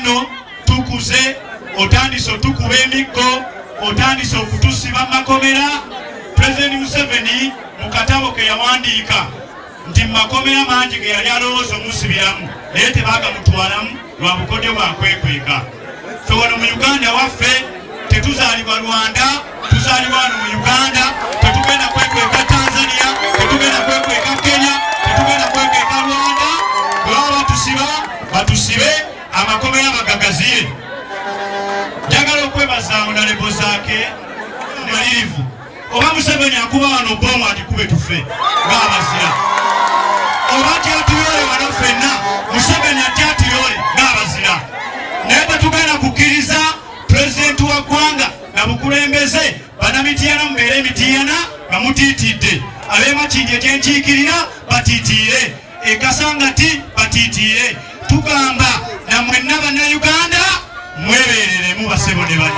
Kaakano tukuze, otandise otukuba emiggo, otandise okutusiba makomera. Pulezidenti Museveni mu katabo ke yawandiika nti makomera mangi ge yali alowooza omusibiramu, naye tebaagamutwalamu lwa bukodyo bwa kwekweka. Ffe wano mu Uganda waffe tetuzaalibwa Rwanda, tuzaalibwa wano mu Uganda. Tetugenda kwekweka Tanzania, tetugenda kwekweka Kenya, tetugenda kwekweka Rwanda. Bwe baba batusiba, batusibe, amakomera bagagaziye. Njagala okwebaza Honorable Zaake malirivu. Oba Museveni akuba wano bomu, agikube tufe ng'abazira. Oba tyatuyole wano ffenna, Museveni atyatuyole ng'abazira, naye tetugenda kukkiriza pulezidenti wa ggwanga na bukulembeze. Banamitiana, mubeere emitiyana nga mutiitidde. Ab'emakindye gyenkiikirira batiitiire, ekasangati batiitiire. Tugamba namwenna Bannayuganda mwebereremu, basebo ne bana.